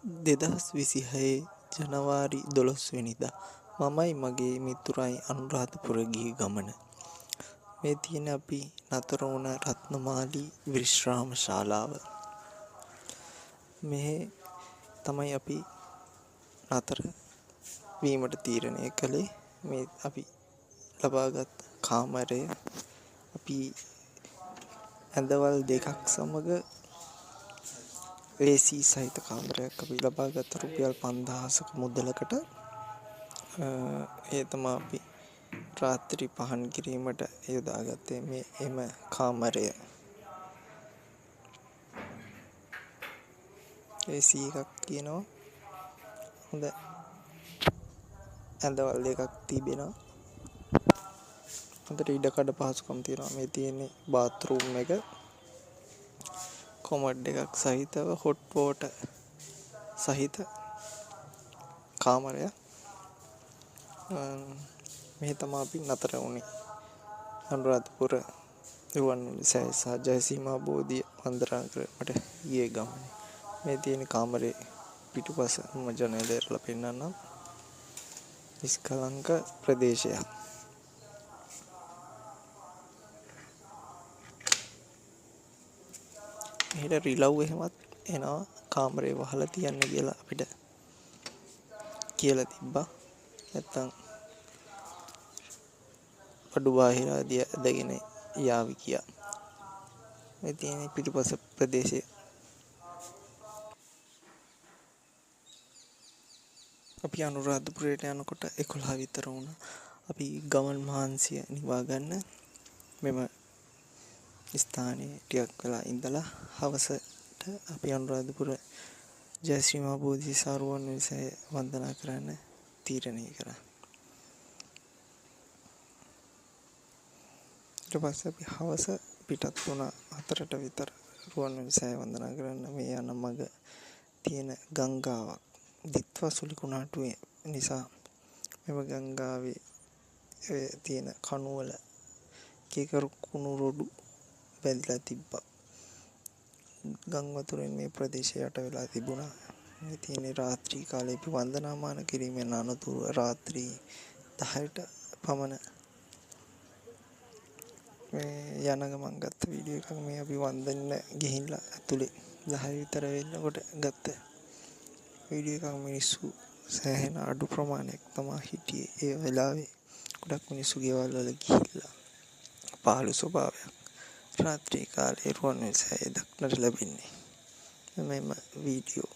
2026 ජනවාරි 12 වෙනිදා මමයි මගේ මිතුරයි අනුරාධපුර ගිය ගමන. මේ තියෙන අපි නතර වුණ රත්නමාලී විශ්‍රාම ශාලාව. මෙහි තමයි අපි නතර වීමට තීරණය කළේ. මේ අපි ලබාගත් කාමරය අපි ඇඳවල් දෙකක් සමග AC සහිත කාමරයක් අපි ලබාගත් රුපියල් 5000ක මුදලකට. ඒ තමා අපි රාත්‍රී පහන් කිරීමට යොදාගත්තේ මේ එම කාමරය. AC එකක් තියෙනවා. හොඳ ඇඳවල් දෙකක් තිබෙනවා. හොඳට ඉඩකඩ පහසුකම් තියෙනවා. මේ තියෙන්නේ බාත් රූම් එක. කොමඩ් එකක් සහිතව හොට් වෝටර් සහිත කාමරයක්. මෙහි තමා අපි නතර වුණේ. අනුරාධපුර රුවන්වැලි සෑය සහ ජයශ්‍රී මහා බෝධිය වන්දනා කිරීමට ගිය ගමනේ. මේ තියෙන කාමරේ පිටුපස මම ජනේලය ඇරලා පෙන්නන්නම්. නිಷ್ಕලංක ප්‍රදේශයක්. මෙහෙට රිලව් එහෙමත් එනවා කාමරේ වහලා තියන්න කියලා අපිට කියලා තිබ්බා. නැත්තම් බඩු බාහිර ආදිය ඇදගෙන යාවි කියා. මේ තියෙන පිටුපස ප්‍රදේශය. අපි අනුරාධපුරයට යනකොට 11 විතර වුණා. අපි ගමන් මහන්සිය නිවා ගන්න මෙම ස්ථානයේ ටිකක් වෙලා ඉඳලා හවසට අපි අනුරාධපුර ජයශ්‍රී මහා බෝධි සහ රුවන්වැලි සෑය වන්දනා කරන්න තීරණය කරා. ඊට පස්සේ අපි හවස පිටත් වුණා 4ට විතර රුවන්වැලි සෑය වන්දනා කරන්න. මේ යන මග තියෙන ගංගාවක් දිත්වා සුළි කුණාටුවේ නිසා මෙම ගංගාවේ තියෙන කණුවල කේකරු කුණු රොඩු වැදිලා තිබ්බා. ගම් වතුරෙන් මේ ප්‍රදේශය යට වෙලා තිබුණා. මේ තියෙන රාත්‍රී කාලේ අපි වන්දනාමාන කිරීමෙන් අනතුරුව රාත්‍රී 10ට පමණ මේ යන ගමන් ගත්ත වීඩියෝ එකක්. මේ අපි වන්දන්න ගිහිල්ලා ඇතුලේ 10 විතර වෙනකොට ගත්ත වීඩියෝ එකක්. මිනිස්සු සෑහෙන අඩු ප්‍රමාණයක් තමා හිටියේ ඒ වෙලාවේ. ගොඩක් මිනිස්සු ගෙවල් වල ගිහිල්ලා පාළු ස්වභාවයක් රාත්‍රී කාලේ රුවන්වැලි සෑය දක්නට ලැබෙන්නේ මෙම වීඩියෝ.